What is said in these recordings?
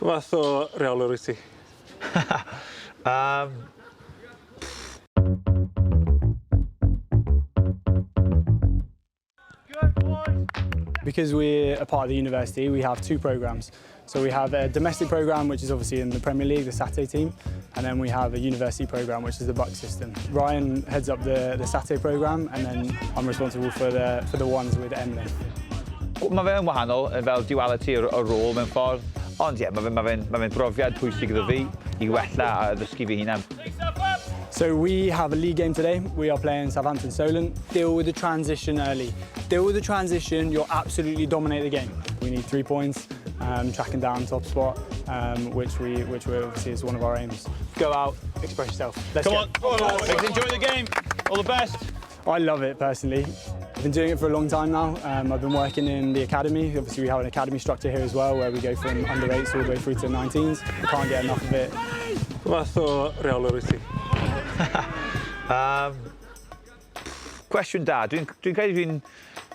Pa fath o reolwr wyt ti? Because we're a part of the university, we have two programmes. So we have a domestic programme, which is obviously in the Premier League, the Saturday team, and then we have a university programme, which is the BUCS system. Ryan heads up the Saturday programme, and then I'm responsible for the ones with Emlyn. Mae fe'n wahanol, fel duality o rôl mewn ffordd. Ond ie, yeah, mae fe'n ma fe, ma fe brofiad pwysig iddo fi i wella a ddysgu fi hunan. So we have a league game today. We are playing Southampton Solent. Deal with the transition early. Deal with the transition, you'll absolutely dominate the game. We need 3 points, tracking down top spot, which we obviously is one of our aims. Go out, express yourself. Let's Come go. On. Enjoy the game. All the best. I love it personally. I've been doing it for a long time now. I've been working in the academy. Obviously, we have an academy structure here as well, where we go from under 8s all the way through to 19s. I can't get enough of it. Pa fath o reolwr wyt ti? Cwestiwn da. Dwi'n dwi credu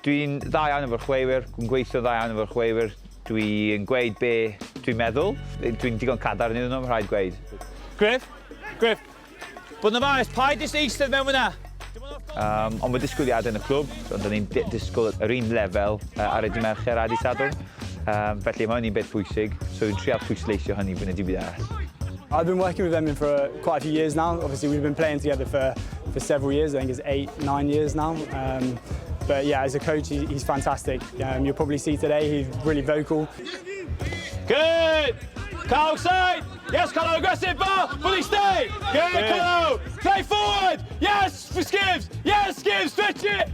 dwi dda iawn efo'r chwaraewyr, dwi'n gweithio dda iawn efo'r chwaraewyr. Dwi'n gweud be dwi'n meddwl. Dwi'n digon cadarn iddyn nhw, mae'n rhaid gweud. Griff, Griff. Bod yn ofalus, paid jyst eistedd mewn fyna. Ond mae disgwyliadau yn y clwb, ond da ni'n disgwyl yr un lefel ar y dydd Mercher a dydd Sadwrn. Felly mae hynny'n beth pwysig, so dwi'n trial pwysleisio hynny fwy na dim byd arall. I've been working with Emlyn for quite a few years now. Obviously, we've been playing together for several years. I think it's 8, 9 years now. But yeah, as a coach, he's fantastic. You'll probably see today he's really vocal. Good. Carl side. Yes, Carlo, aggressive ball. Fully stay. Good, Carlo. Play forward. Yes, for Skibbs. Yes, Skibbs, stretch it.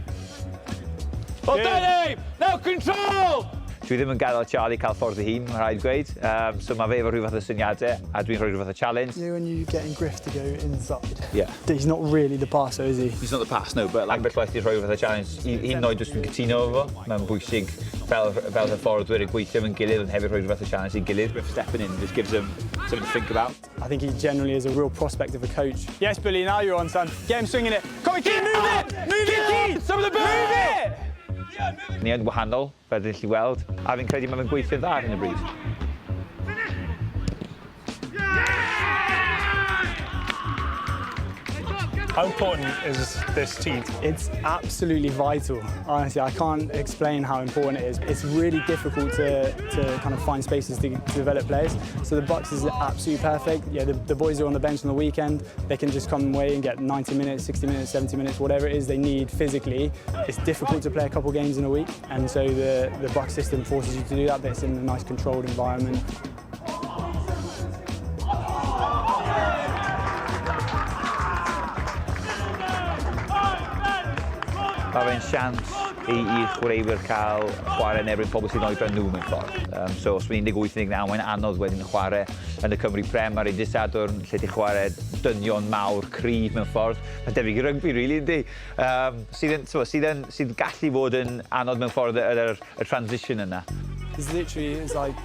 Well done, Abe. Now control. Dwi ddim yn gadael Charlie cael ffordd ei hun, mae'n rhaid gweud. So mae fe efo rhyw fath o syniadau, a dwi'n rhoi rhyw fath o challenge. You know, when you're getting Griff to go inside, Yeah. he's not really the passer, is he? He's not the pass, no, but like, ambell waith i rhoi rhyw fath o challenge, hyd yn oed os dwi'n cytuno efo fo, mae'n bwysig fel hyfforddwyr i gweithio efo'n gilydd, ond hefyd rhoi rhyw fath o challenge i gilydd. Griff stepping in just gives him something to think about. I think he generally is a real prospect of a coach. Yes, Billy, now you're on, son. Get him swinging it. Come on, Keane, move it! Move it, Keane! Some of the ball. Move it! Ni yn wahanol, fel ydych chi'n weld, a fi'n credu mae fe'n gweithio'n dda ar hyn o bryd. How important is this team? It's absolutely vital. Honestly, I can't explain how important it is. It's really difficult to kind of find spaces to develop players. So the BUCS is absolutely perfect. Yeah, the boys are on the bench on the weekend. They can just come away and get 90 minutes, 60 minutes, 70 minutes, whatever it is they need physically. It's difficult to play a couple games in a week, and so the BUCS system forces you to do that, but it's in a nice controlled environment. Mae fe'n siawns i chwaraewyr cael chwarae yn erbyn pobl sy'n oedran nhw mewn ffordd. So os mae'n 18, 19, mae'n anodd wedyn chwarae yn y Cymru Prem ar y dydd Sadwrn, lle ti chwarae dynion mawr, cryf mewn ffordd. Mae'n debyg i rygbi, really, yndi? Sydd yn gallu fod yn anodd mewn ffordd y transition yna. It's literally, it's like,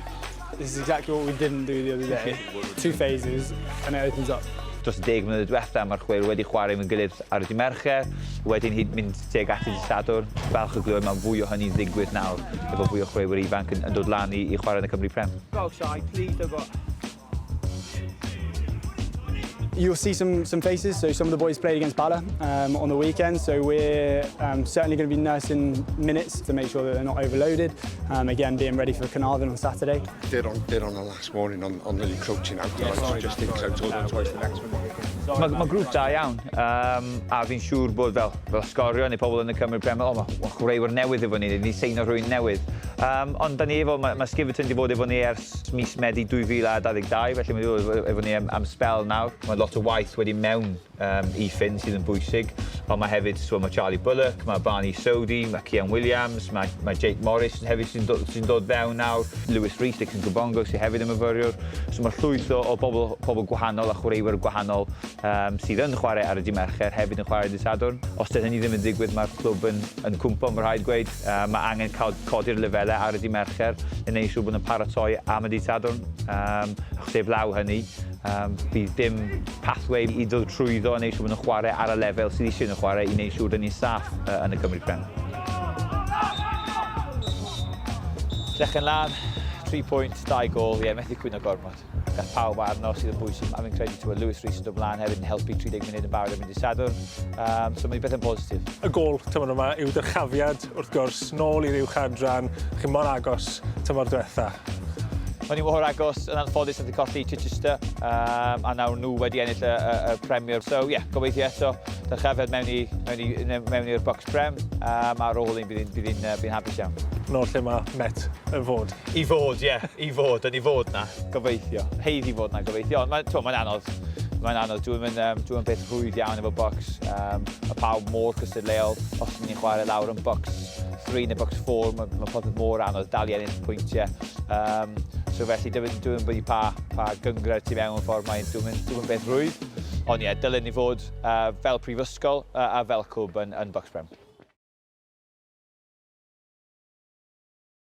this is exactly what we didn't do the other day. Two phases, and it opens up. Dros y 10 mlynedd diwetha, mae'r chwaraewyr wedi chwarae mewn gilydd ar y dydd Mercher, wedyn hyd mynd tuag at y dydd Sadwrn. Falch o glywed mae fwy o hynny'n ddigwydd nawr, efo fwy o chwaraewyr ifanc yn dod lan i chwarae yn y Cymru Prem. Go, side, please don't go. You'll see some faces. So some of the boys played against Bala on the weekend. So we're certainly going to be nursing minutes to make sure that they're not overloaded. Again, being ready for Caernarfon on Saturday. They're on the last warning on the encroaching out. Yeah, sorry, just encroach all twice the next one. Mae grŵp da iawn, a fi'n siŵr bod fel Sgorio neu pobl yn y Cymru Prem, o, mae chwaraewyr newydd efo ni, ni seino rhywun newydd. Ond da ni efo, mae Skiverton wedi bod efo ni ers mis Medi 2022, felly mae wedi bod efo ni am sbel nawr. Mae lot o waith wedi mewn i Finn sydd yn bwysig, ond mae hefyd, so, mae Charlie Bullock, mae Barney Sodi, mae Cian Williams, mae Jake Morris hefyd sy'n dod fewn nawr, Lewis Rees, Dixon Gobongo sydd hefyd yn myfyriwr. So mae llwyth o bobl gwahanol a chwaraewyr gwahanol sydd yn chwarae ar y dydd Mercher, hefyd yn chwarae dydd Sadwrn. Os dyna hynny ddim yn digwydd, mae'r clwb yn cwmpo, mae rhaid gweud. Mae angen cael codi'r lefelau ar y dydd Mercher yn neud siŵr bod yn paratoi am y dydd Sadwrn. Achos heblaw hynny, bydd dim pathway i ddod trwyddo yn neud siŵr bod nhw'n chwarae ar y lefel sydd eisiau nhw chwarae i neud siŵr dyn ni'n saff yn y Cymru Prem. Llechen lan. 3 pwynt, 2 gol, ie, yeah, methu cwyno gormod. Gath pawb arno sydd yn bwysig, a fi'n credu ti'n Lewis Rees yn dod mlaen hefyd yn helpu 30 munud yn barod am mynd i Sadwrn. So mae'n beth yn positif. Y gol tymor yma yw dyrchafiad, wrth gwrs, nôl i'r uwch adran, chi mor agos tymor diwetha. O'n i mor agos, yn anffodus nath i colli Chichester, a nawr nhw wedi ennill y Premier. So ie, yeah, gobeithio eto, dyrchafiad mewn i'r BUCS Prem, ar ôl un bydd hi'n hapus iawn. Nôl lle mae Met yn fod. I fod, ie, yeah, i fod, yn i fod na. Gobeithio. Haeddu fod na, gobeithio. Ond mae'n ma anodd. Mae'n anodd. Dwi'n peth rhwydd iawn efo BUCS. Mae pawb mor cystadleuol. Os ni'n chwarae lawr yn BUCS 3 neu BUCS 4, mae popeth mor anodd dal i ennill pwyntiau. So felly, dwi'n dwi pa gynghrair ti mewn ffordd mae'n dwi'n beth rhwydd. Ond ie, yeah, dylen ni fod fel prifysgol a fel clwb yn BUCS Prem.